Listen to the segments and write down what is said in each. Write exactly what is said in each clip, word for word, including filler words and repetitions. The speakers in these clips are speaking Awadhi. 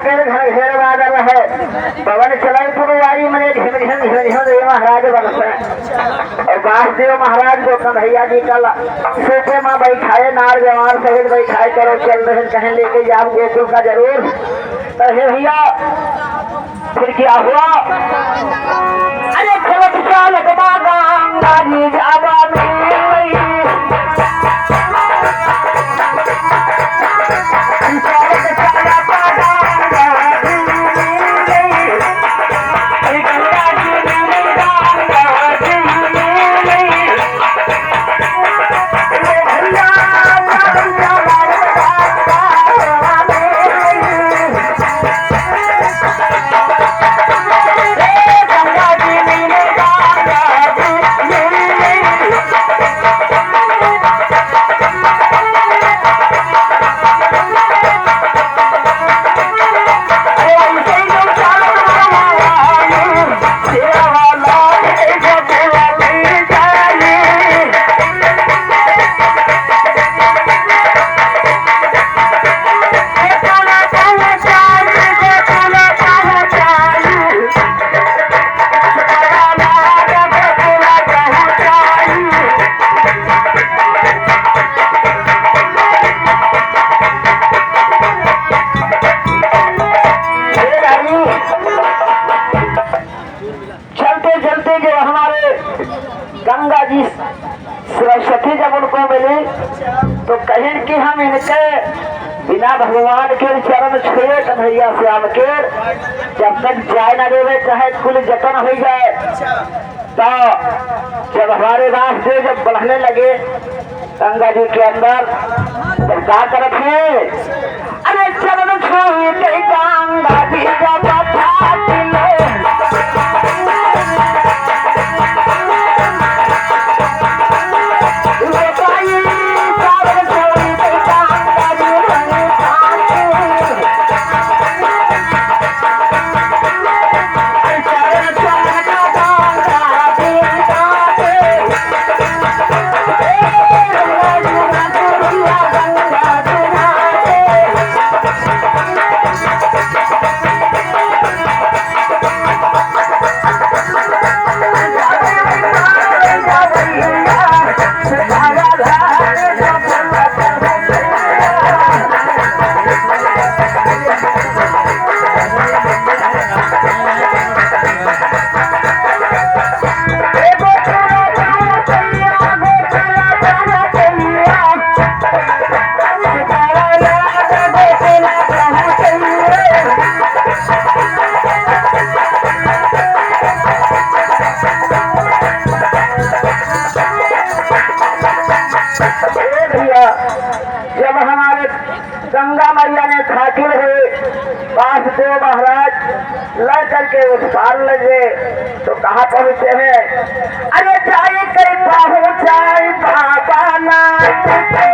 फिर घनघेर बादल है, पवन चलल पुरवाई मने झिम झिम झिम झिम रे महाराज बरसे। और वासुदेव महाराज को कन्हैया जी का ला-, सोपे मा बैठाए, नार जवार सहित बैठाए, करो चल रहे कहें लेके जाओ गोकुल का जरूर। तो हे भैया, फिर क्या हुआ? अरे चलत चालत बा गंगा जी जाबा में। चलते चलते जो हमारे गंगा जी सरस्वती जब उनको मिली तो कहें कि हम इनके बिना भगवान के चरण छुए कन्हैया श्याम के जब तक जाए ना देवे, चाहे कुल जतन हो जाए। तो जब हमारे रास्ते जब बढ़ने लगे गंगा जी के अंदर, तब का करत है? अरे चरण छुई के गंगा जी जब फाट ले। ए भैया, जब हमारे गंगा मैया ने खातिर हुए वासुदेव महाराज ला करके उस पार लगे, तो कहाँ पहुँचे हैं? अरे जाई कई पहुँचाई बाबा नाथ के।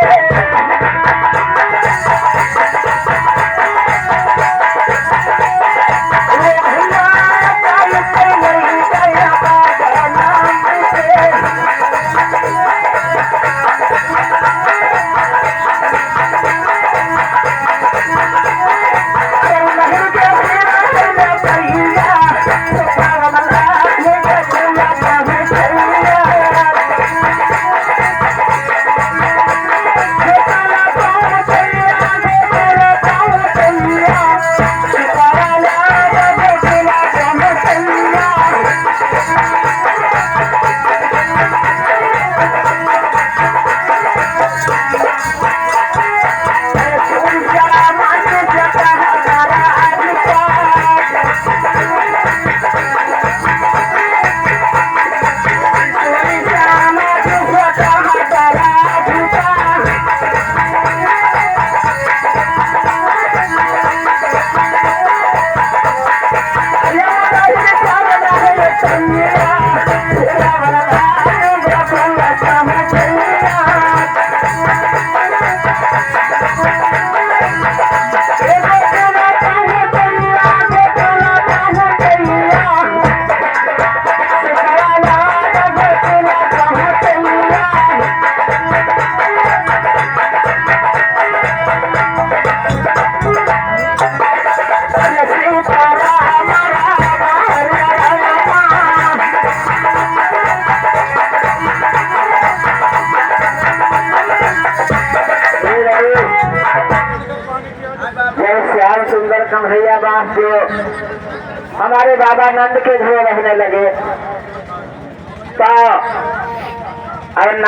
कन्हैया दास जो हमारे बाबा नंद के घर रहने लगे, तो अब ना